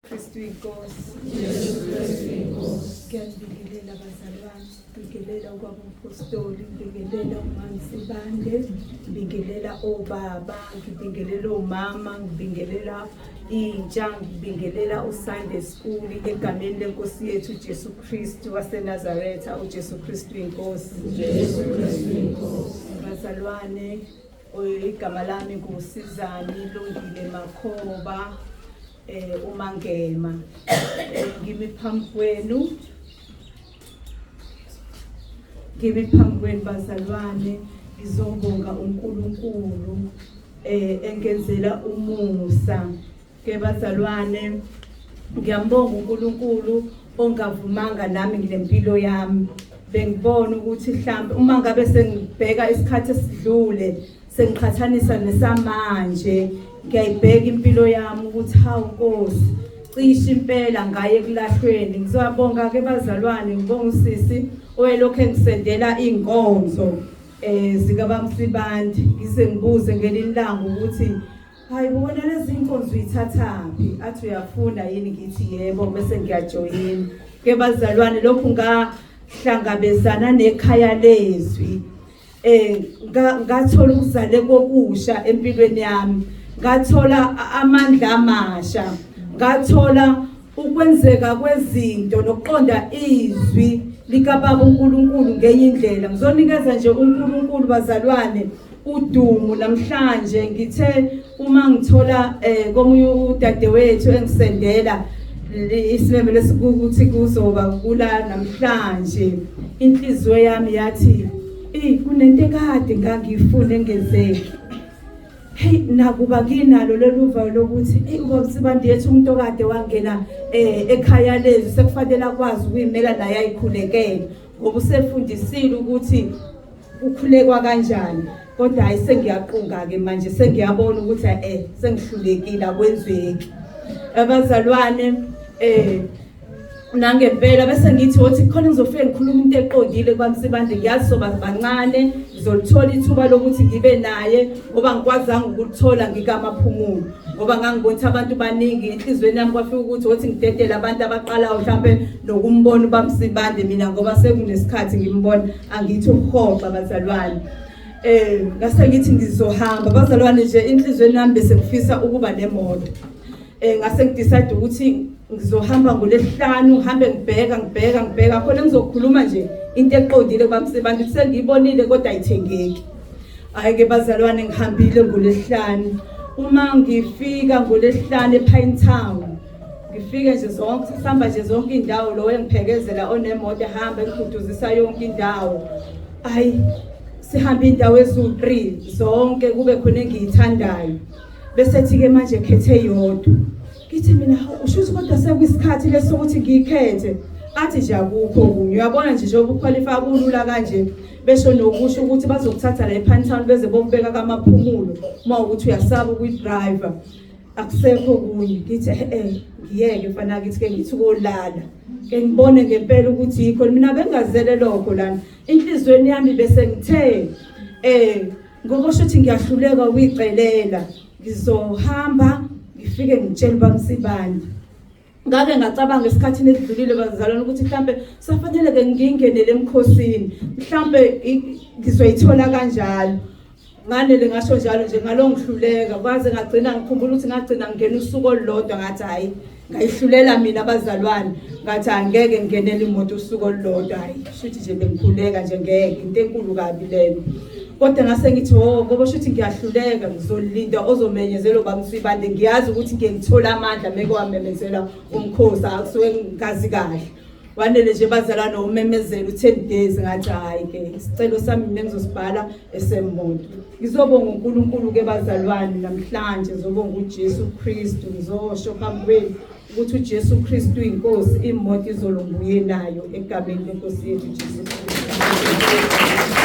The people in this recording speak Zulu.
Kristu inkosi. Jesu Kristu inkosi. Ngiyabingelela bazalwane, ngibingelela ubaba umpostoli, ngibingelela uMansibande, ngibingelela obaba, ngibingelela omama, ngibingelela intsha, ngibingelela uSunday School egameni lenkosi yethu Jesu Kristu waseNazaretha, uJesu Kristu inkosi. Jesu Kristu inkosi. Bazalwane, igama lami nguSizani Lungile Makhoba. Umangema ngimi phambi kwenu, ngimi phambi kwenu bazalwane, ngizobonga uNkulunkulu engenzela umusa. Ke bazalwane, ngiyambonga uNkulunkulu ongavumanga nami ngilempilo yami. Bengibona ukuthi mhlambe uma ngabe sengibheka isikhathi esidlule sengiqhathanisa nesamanje, ngiyayibheka impilo yami ukuthi hawu Nkosi, cishe impela ngaye ekulahlweni. Ngizobonga ke bazalwane, ngibonga usisi oyelokhu engisendela inkonzo zikaBamsibandi, ngize ngibuze ngelinye ilanga ukuthi hayi bona lezi inkonzo uyithathaphi, athi uyafuna yini, ngithi yebo, bese ngiyajoyina. Ke bazalwane, lokhu ngahlangabezana nekhaya lezwi, ngathola ukuzale kokusha empilweni yami, ngathola amandla amasha, ngathola ukwenzeka kwezinto nokuqonda izwi likaBaba uNkulunkulu ngenye indlela. Ngizonikeza nje uNkulunkulu bazalwane udumo namhlanje. Ngithe uma ngithola komunye udadewethu engisendela isimemo lesikuthi kuzoba kula namhlanje, inhliziyo yami yathi kunento ekade ngangifuna engenzeki. Hey, nakuba nginalo lolu valo lokuthi hey ubaba Sibande yethu umuntu okade wangena ekhaya lezi sekufanele akwazi ukuyimela naye ayikhulekele, ngoba usefundisile ukuthi ukhulekwa kanjani. Kodwa hayi sengiyaqunga ke manje, sengiyabona ukuthi sengihlulekile, akwenzeki. Abazalwane nangempela bese ngithi wothi khona ngizofike ngikhuluma into eqondile kwaMsibande, ngiyazi soba bancane, ngizolithola ithuba lokuthi ngibe naye ngoba ngikwazanga ukulithola ngikamaphumulo, ngoba ngangibona ukuthi abantu baningi. Enhlizweni yami kwafika ukuthi wothi ngidedele abantu abaqalayo mhlambe nokumbona uBamsibande mina, ngoba sekunesikhathi ngimbona, angithi ukuhoxa bazalwane. Ngase ngithi ngizohamba bazalwane nje, enhlizweni yami bese ngifisa ukuba nemoto. Ngase ngidecide ukuthi ngizohamba ngolesihlanu, ngihambe ngibheka ngibheka ngibheka khona ngizokhuluma nje into eqondile kwaMsibande, sengiyibonile kodwa ayithengeki. Hayi ke bazalwane, ngihambile ngolesihlanu. Uma ngifika ngolesihlanu ePine Town, ngifike nje zonke, sihamba nje zonke indawo, lo engiphekezela onemoto ehamba engiduduzisa yonke indawo. Hayi sihamba indawo ezu3 zonke, kube khona engiyithandayo. Bese thi ke manje khethe yodwa. Ngithi mina usho ukuthi kodwa sekuyisikhathi lesokuthi ngikhethe. Athi nje akukho okunye. Uyabona nje njengoba uqualify kulula kanje, besho nokusho ukuthi bazokuthatha la ePine Town beze bokubeka kamaphumulo uma ukuthi uyasaba ukuyidriver. Akusekho okunye. Ngithi ngiyeke mfana kithi ke ngithi kolala. Ke ngibone ngempela ukuthi yikho mina bengazele lokho lana. Inhlizweni yami bese ngithe ngoba usho ukuthi ngiyahluleka ukuyicelela, ngizohamba ngifike ngitshele uBamsibande. Ngake ngacabanga esikhathini esidlulile bazalwane ukuthi mhlambe safanele ke ngingenele emkhosini, mhlambe ngizoyithola kanjalo. Nganele ngasho njalo nje, ngalongihluleka kwaze ngagcina ngikhumbula ukuthi ngagcina ngingena usuku olulodwa, ngathi hayi ngayihlulela mina abazalwane, ngathi angeke ngingenele imoto usuku olulodwa. Hayi shuthi nje bengikhuleka nje, ngeke, into enkulu kabi leyo. Kodwa ngase ngithi oh ngoba shuthi ngiyahluleka, ngizolinda ozomenyezela uBamsibande, ngiyazi ukuthi ngeke ngithole amandla meke wamemezela umkhosi, akusuke ngazi kahle. Wanele nje bazalwane umemezela u10 days, ngathi hayi ke isicelo sami mina ngizosibhala esemoto. Ngizobonga uNkulunkulu ke bazalwane namhlanje, ngizobonga uJesu Kristu, ngizosho phambi kwenu ukuthi uJesu Kristu inkosi, imoto izolunguye nayo egameni lenkosi yethu Jesu Kristu.